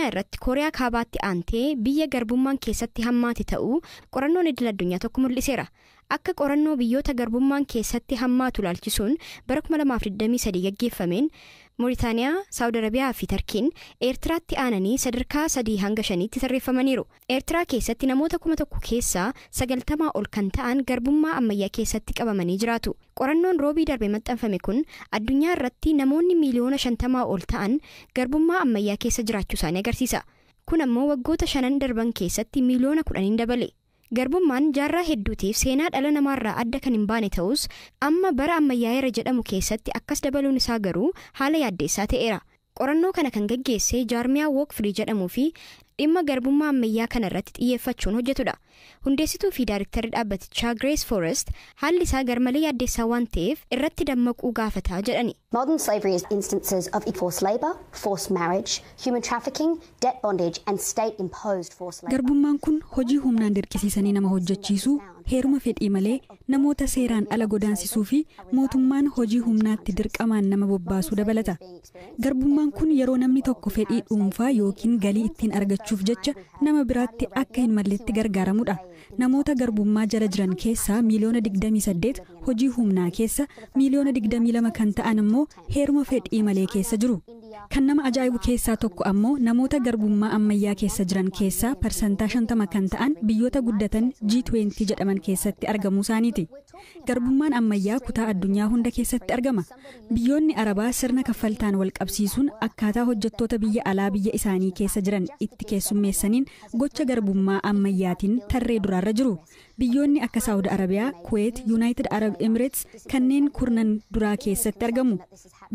Addunyaa irratti Kooriyaa Kaabaatti aantee biyya garbummaan keessatti hammaate ta'uu qorannoon idil addunyaa tokko mul'iseera. Akka qorannoo biyyoota garbummaan keessatti hammaatu ilaalchisuun bara 2023 gaggeeffameen, Mooritaaniyaa, Saawud Arabiyaa fi Tarkiin Eertiraatti aananii sadarkaa 3 hanga 5tti tarreeffamaniiru. Eertiraa keessatti namoota 1000 keessaa 90 ol kan ta'an garbummaa ammayyaa keessatti qabamanii jiraatu. Qorannoon Roobii darbe maxxanfame kun addunyaa irratti namoonni miiliyoona 50 ol ta'an garbummaa ammayyaa keessa jiraachuu isaanii agarsiisa. Kun ammoo waggoota 5n darban keessatti miiliyoona 10n dabale. Garbummaan jaarraa hedduutiif seenaa dhala namaarraa adda kan hin baane ta'us, amma bara ammayyaa'eera jedhamu keessatti akkas dabaluun isaa garuu haala yaaddeessaa ta'eera. Qorannoo kana kan gaggeesse jaarmiyaa Walk Free jedhamuu fi dhimma garbummaa ammayyaa kana irratti xiyyeeffachuun hojjetudha. Hundeessituu fi daariktarri dhaabbatichaa Grace Forrest haalli isaa garmalee yaaddeessaa waan ta'eef irratti dammaquu gaafataa jedhani. Modern slavery is instances of forced labour, forced marriage, human trafficking, debt bondage and state imposed forced labour. Garbummaan kun hojii humnaan dirqisiisanii nama hojjechiisuu, heeruma fedhii malee, namoota seeraan ala godaansisuu fi mootummaan hojii humnaatti dirqamaan nama bobbaasuu dabalata. Garbummaan kun yeroo namni tokko fedhii dhuunfaa yookiin galii ittiin argachuuf jecha nama biraatti akka hin malletti gargaaramudha. Namoota garbummaa jala jiran keessaa miiliyoona 28 hojii humnaa keessa, miiliyoona 22 kan ta'an immoo heeruma fedhii malee keessa jiru. Kan nama ajaa'ibu keessaa tokko ammoo namoota garbummaa ammayyaa keessa jiran keessaa 50% kan ta'an biyyoota guddatan G20 jedhaman keessatti argamuu isaaniiti. Garbummaan ammayyaa kutaa addunyaa hunda keessatti argama. Biyyoonni Arabaa sirna kaffaltaan wal qabsiisuun akkaataa hojjettoota biyya alaa biyya isaanii keessa jiran itti keessummeessaniin gocha garbummaa ammayyaatiin tarree duraarra jiru. Biyyoonni akka Saawud Arabiyaa, Kuweet, Yuunaayitid Arab Emirates kanneen kurnan duraa keessatti argamu.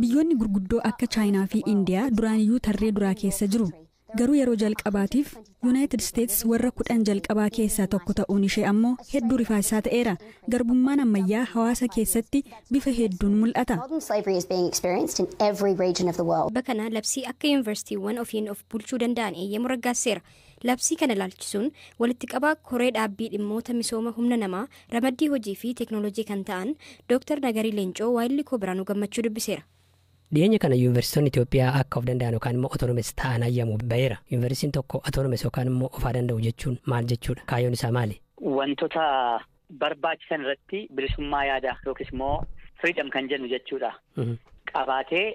Biyyoonni gurguddoo akka Chaayinaa fi Indiyaa duraaniyyuu tarree duraa keessa jiru. Garuu yeroo jalqabaatiif Yuunaayitid Isteets warra 10 jalqabaa keessaa tokko ta'uun ishee ammoo hedduu rifaasaa ta'eera. Garbummaan ammayyaa hawaasa keessatti bifa hedduun mul'ata. Modern slavery is being experienced in every region of the world. Bakka kana labsii akka yuunivarsiitiiwwan ofiin of bulchuu danda'an eeyyamu raggaasseera. Labsii kana ilaalchisuun walitti qabaa koree dhaabbii dhimmoota misooma humna namaa, ramaddii hojii fi teeknooloojii kan ta'an Dr. Nagarii Leencoo waayilli koo Biraanuu Gammachuu dubbiseera. Dhiyeenya kana yuunivarsiitonni Itoophiyaa akka of danda'an yookaan immoo autonomous ta'an ayyamu baheera. Yuunivarsiitiin tokko autonomous yookaan immoo ofaa danda'u jechuun maal jechuudha? Kaayyoon isaa maali? Wantoota barbaachisan irratti bilisummaa yaadaa yookiis immoo freedom kan jennu jechuudha. Qabaatee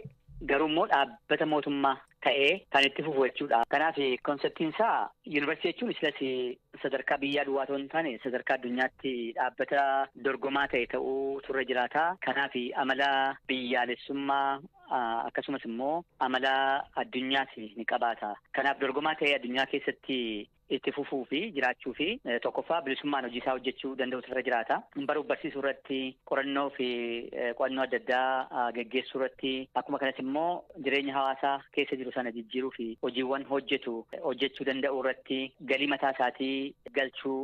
garuu immoo dhaabbata mootummaa ta'ee kan itti fufu jechuudha. Kanaaf conceptiin isaa yuunivarsiitii jechuun isilas sadarkaa biyyaa duwwaa otoo hin taane sadarkaa addunyaatti dhaabbata dorgomaa ta'e ta'uu turre jiraata. Kanaaf amala biyyaalessummaa akkasumas immoo amala addunyaas ni qabaata. Kanaaf dorgomaa ta'ee addunyaa keessatti itti fufuu fi jiraachuu fi tokkoffaa bilisummaan hojii isaa hojjechuu danda'u irra jiraata. Baruuf barsiisuu irratti, qorannoo fi qo'annoo adda addaa geggeessuu irratti, akkuma kanas immoo jireenya hawaasaa keessa jiru sana jijjiiruu fi hojiiwwan hojjetu hojjechuu danda'u irratti, galii mataa isaatii galchuu,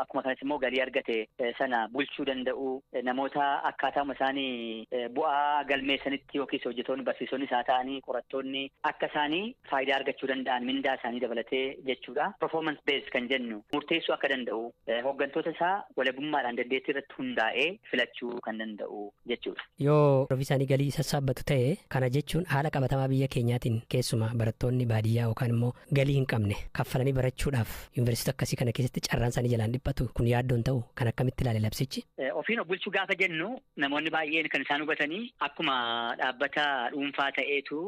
akkuma kanas immoo galii argate sana bulchuu danda'u, namoota akkaataama isaanii bu'aa galmeessanitti yookiis hojjetoonni, barsiisonni isaa ta'anii qorattoonni akka isaanii faayidaa argachuu danda'an mindaa isaanii dabalatee jechuudha. Performance based kan jennu murteessuu akka danda'u, hooggantoota isaa walabummaadhaan dandeettii irratti hundaa'ee filachuu kan danda'u jechuudha. Yoo ofii isaanii galii sassaabbatu ta'e, kana jechuun haala qabatamaa biyya keenyaatiin keessumaa barattoonni baadiyyaa yookaan immoo galii hin qabne kaffalanii barachuudhaaf yuunivarsiitii akkasii kana keessatti carraan isaanii jalaan dhiphatu kun yaaddoon ta'u kan akkamitti ilaale labsichi? Ofiin of bulchuu gaafa jennu namoonni baay'een kan isaan hubatanii akkuma dhaabbata dhuunfaa ta'eetu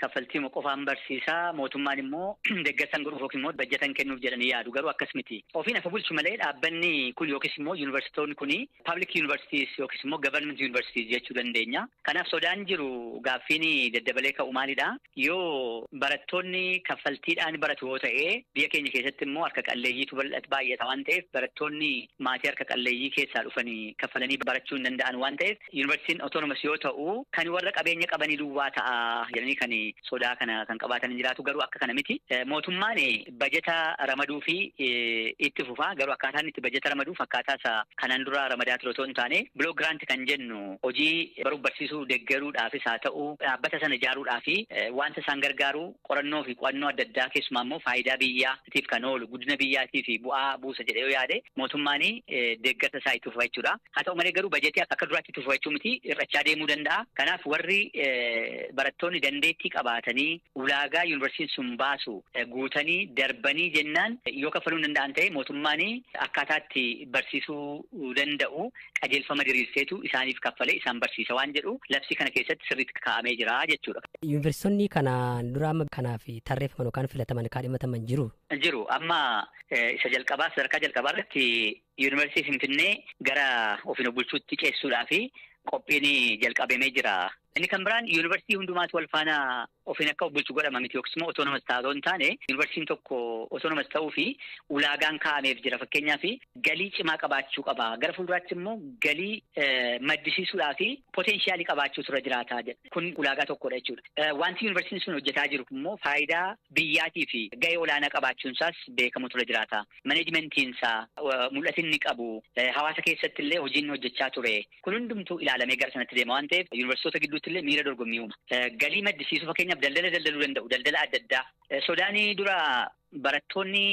kaffaltii qofaan barsiisaa, mootummaan immoo deeggarsan godhuuf yookiin immoo bajjatan kennuuf jedhanii yaadu, garuu akkas miti. Ofiin of bulchu malee dhaabbanni kun yookiis immoo yuunivarsiitoonni kuni public universities yookiis immoo government universities jechuu dandeenya. Kanaaf sodaan jiru, gaaffiin daddabalee ka'u maalidha? Yoo barattoonni kaffaltiidhaan baratu yoo ta'e, biyya keenya keessatti immoo harka qalleeyyiitu baay'ata waan ta'eef, barattoonni maatii harka qalleeyyii keessaa dhufanii kaffalanii barachuu hin danda'an waan ta'eef, yuunivarsiitiin autonomous yoo ta'u kan warra qabeenya qabanii duwwaa ta'a jedhanii kan sodaa kana kan qabaatan jiraatu, garuu akka kana miti. Mootummaan bajeta ramaduu fi itti fufaa, garuu akkaataan itti bajeta ramaduuf akkaataa isa kanaan dura ramadaa ture otoo hin taane, block grant kan jennu hojii baruuf barsiisuu deeggaruudhaafis haa ta'u, dhaabbata sana ijaaruudhaaf wanta isaan gargaaru, qorannoo fi qo'annoo adda addaa, keessumaa immoo faayidaa biyyaatiif kan oolu, guddina biyyaatii fi bu'aa buusa jedhee jedhee yoo yaade mootummaan deeggarsa isaa itti fufa jechuudha. Haa ta'u malee garuu bajetii akka duraatti itti fufachuu miti, hir'achaa deemuu danda'a. Kanaaf warri barattoonni dandeettii qabaatanii ulaagaa yuunivarsiitiin sun baasu guutanii darbanii jennaan yoo kaffaluu hin danda'an ta'e, mootummaan akkaataatti barsiisuu danda'u qajeelfama diriirseetu isaaniif kaffalee isaan barsiisa waan jedhu labsii kana keessatti sirriitti kaa'amee jira jechuudha. Yuunivarsiitonni kanaan dura amma kanaaf tarreeffaman yookaan filataman kaadhimataman jiru. Jiru. Amma isa jalqabaa, sadarkaa jalqabaa irratti Yuunivarsiitii Finfinnee gara ofiin of bulchuutti ceessuudhaa fi qophiin jalqabamee jira. Inni kan biraan yuunivarsiitii hundumaatu wal faana ofiin akka of bulchu godhama miti, yookiis immoo autonomous ta'aa hin taane, yuunivarsiitiin tokko autonomous ta'uu fi ulaagaan kaa'ameef jira. Fakkeenyaaf, galii cimaa qabaachuu qaba. Gara fuulduraatti immoo galii maddisiisuudhaa fi potentialii qabaachuu tura jiraata jedha. Kun ulaagaa tokkodha jechuudha. Wanti yuunivarsiitiin sun hojjetaa jiru immoo faayidaa biyyaatii fi gahee olaanaa qabaachuun isaas beekamu tura jiraata. Managementiin isaa, mul'atinni inni qabu, hawaasa keessatti illee hojiin hojjechaa ture. Kun hundumtuu ilaalamee gara sanatti deema waan ta'eef, yuunivarsiitota gidduutti illee miira dorgommii uuma. Galii maddisiisuu, fakkeenyaaf daldala daldaluu danda'u, daldala adda addaa. Sodaanii dura barattoonni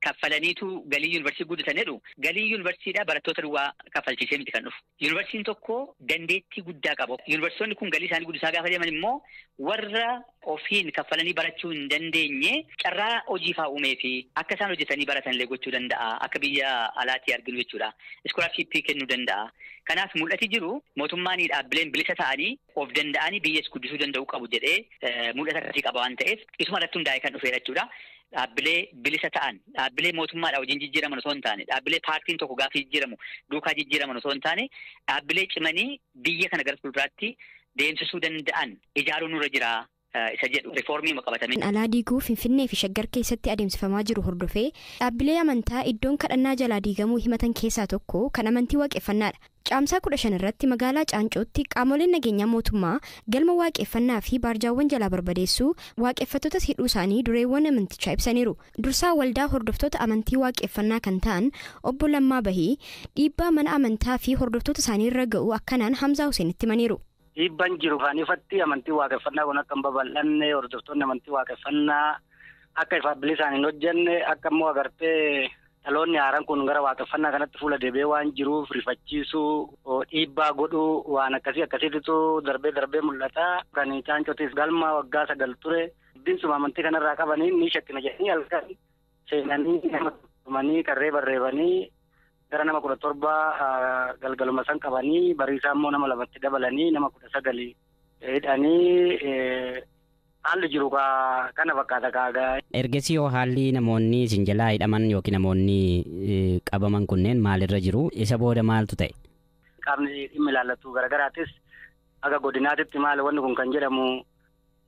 kaffalaniitu galii yuunivarsiitii guddatan jedhu, galii yuunivarsiitiidhaa barattoota duwwaa kaffalchiisee miti kan dhufu. Yuunivarsiitiin tokko dandeettii guddaa qaba. Yuunivarsiitonni kun galii isaanii guddisaa gaafa deeman immoo warra ofiin kaffalanii barachuu hin dandeenye carraa hojii fa'aa uumee fi akka isaan hojjetanii baratan illee gochuu danda'a. Akka biyya alaatti arginu jechuudha. Scholarshippii kennuu danda'a. Kanaaf mul'ati jiru mootummaan dhaabbileen bilisa ta'anii of danda'anii biyyas guddisuu danda'u qabu jedhee mul'ata akkasii qaba waan ta'eef, isuma irratti hundaa'ee kan dhufeera jechuudha. Dhaabbilee bilisa ta'an, dhaabbilee mootummaadhaa wajjin jijjiiraman osoo hin taane, dhaabbilee paartiin tokko gaafa jijjiiramu duukaa jijjiiraman osoo hin taane, dhaabbilee cimanii biyya kana gara fuulduraatti deemsisuu danda'an ijaaruun nurra jira isa jedhu riifoormii qabatame. Alaa diiguu Finfinnee fi Shaggar keessatti adeemsifamaa jiru hordofee dhaabbilee amantaa iddoon kadhannaa jalaa diigamuu himatan keessaa tokko kan amantii waaqeffannaadha. Caamsaa 15 irratti magaalaa Caancootti qaamoleen nageenyaa mootummaa galma waaqeffannaa fi baarjaawwan jalaa barbadeessuu, waaqeffattoota hidhuu isaanii dureewwan amantichaa ibsaniiru. Dursaa waldaa hordoftoota amantii waaqeffannaa kan ta'an obbo Lammaa Bahii dhiibbaa mana amantaa fi hordoftoota isaanii irra ga'u akkanaan Hamzaa Huseenitti himaniiru. Dhiibbaan jiru kan ifatti amantii waaqeffannaa kun akka hin babal'anne, hordoftoonni amantii waaqeffannaa akka ifaaf bilisaan hin hojjenne, akka immoo agartee dhaloonni haaraan kun gara waaqeffannaa kanatti fuula deebi'ee waan jiruuf rifachiisuu, dhiibbaa godhuu, waan akkasii akkasiitu darbee darbee mul'ata. Kan Caancootis galma waggaa 9 ture. Binsuma amantii kanarraa qabanii ni shakkina jedhanii halkan seenanii nama tumanii, qarree barreebanii, gara nama 17 galgaluma san qabanii, bariisaa immoo nama lamatti dabalanii nama 19 hidhanii. Haalli jiru kana fakkaata kaagaa. Ergasii yoo haalli namoonni isin jalaa hidhaman yookiin namoonni qabaman kunneen maalirra jiru? Isa booda maaltu ta'e? Qaamni dhimmi ilaallatu garaagaraatis aga godinaatitti maali wanni kun kan jedhamu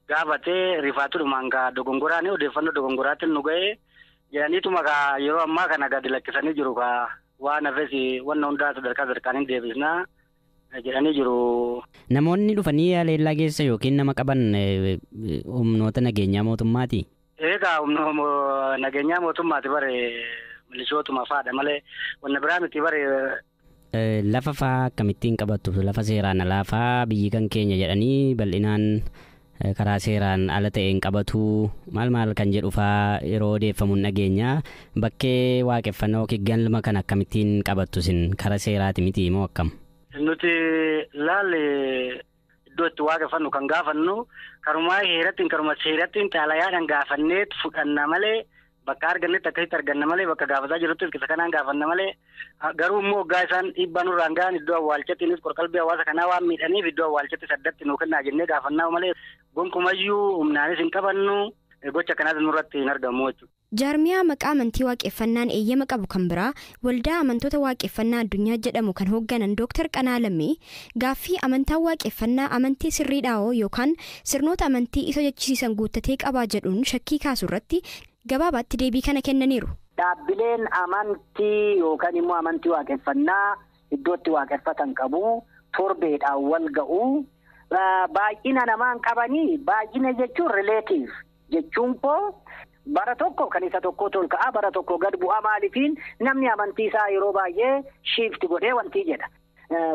gaafatee, rifaatudhumaan kaa dogongoraan odeeffannoo dogongoraatiin nu ga'ee jedhaniituma kaa yeroo ammaa kana gadi lakkisanii jiru. Kaa waan hafes wanna hundaa sadarkaa sadarkaan hin deebisnaa jedhanii jiru. Namoonni dhufanii haleellaa geessa yookiin nama qaban humnoota nageenyaa mootummaati? Egaa humna nageenyaa mootummaati bare, milishootuma fa'aadha malee wanna biraa miti bare. Lafa faa akkamittiin qabattu? Lafa seeraan alaa faa biyyi kan keenya jedhanii bal'inaan karaa seeraan ala ta'een qabatu, maal maal kan jedhu faa yeroo odeeffamu dhageenya. Bakkee waaqeffannaa yookiin galma kan akkamittiin qabattu isin? Karaa seeraati miti moo akkam? Nuti laalle, iddoo itti waaqeffannu kan gaafannu karumaa heerattiin, karuma seerattiin xaalayaadhaan gaafannee fudhanna malee, bakka argannetti akkasitti arganna malee, bakka gaafataa jirrutti isa kanaan gaafanna malee. Garuu immoo waggaa isaan dhiibbaa nurraan gahan, iddoo awwaalchattiinis qorqalbii hawaasa kanaa waan miidhaniif, iddoo awwaalchatti saddatti nuu kennaa jennee gaafannaa malee, gonkumayyuu humnaanis hin qabannu, gocha kanaas nurratti hin argamu jechuudha. Jaarmiyaa maqaa amantii waaqeffannaan eeyyama qabu kan biraa, Waldaa Amantoota Waaqeffannaa Addunyaa jedhamu kan hoogganan Dooktar Qanaa Lammii, gaaffii amantaan waaqeffannaa amantii sirriidhaa'oo yookaan sirnoota amantii isa jechisiisan guuttatee qabaa jedhuun shakkii kaasu irratti gabaabaatti deebii kana kennaniiru. Dhaabbileen amantii yookaan immoo amantii waaqeffannaa iddoo itti waaqeffatan qabu, torbeedhaan wal ga'u. Baay'ina namaan qabanii, baay'ina jechuun relative jechuun koo, bara tokko kan isa tokko ol ka'a, bara tokko gad bu'aa. Maaliifiin namni amantii isaa yeroo baay'ee shift godhee wantii jedha.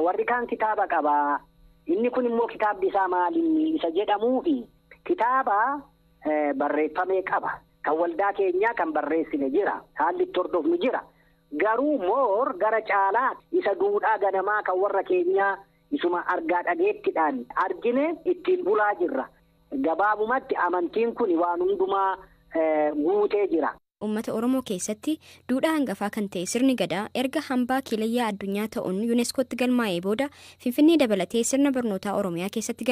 Warri kaan kitaaba qabaa. Inni kun immoo kitaabni isaa maalinni isa jedhamuufi kitaaba barreeffamee qaba. Kan waldaa keenyaa kan barreessine jira. Haalli itti hordofnu jira. Garuu moor gara caalaa isa duudhaa ganamaa kan warra keenyaa isuma argaa dhageettidhaan argine ittiin bulaa jirra. Gabaabumatti amantiin kun waan hundumaa guutee jira. Uummata Oromoo keessatti duudhaa hangafaa kan ta'e sirni gadaa erga hambaa kiilayyaa addunyaa ta'uun yuuneeskootti galmaa'ee booda Finfinnee dabalatee sirna barnootaa Oromiyaa keessatti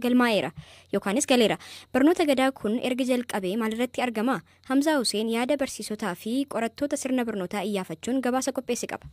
galmaa'eera yookaanis galeera. Barnoota gadaa kun erga jalqabee maalirratti argama? Hamzaa Huseen yaada barsiisotaa fi qorattoota sirna barnootaa iyyaafachuun gabaasa qopheesse qaba.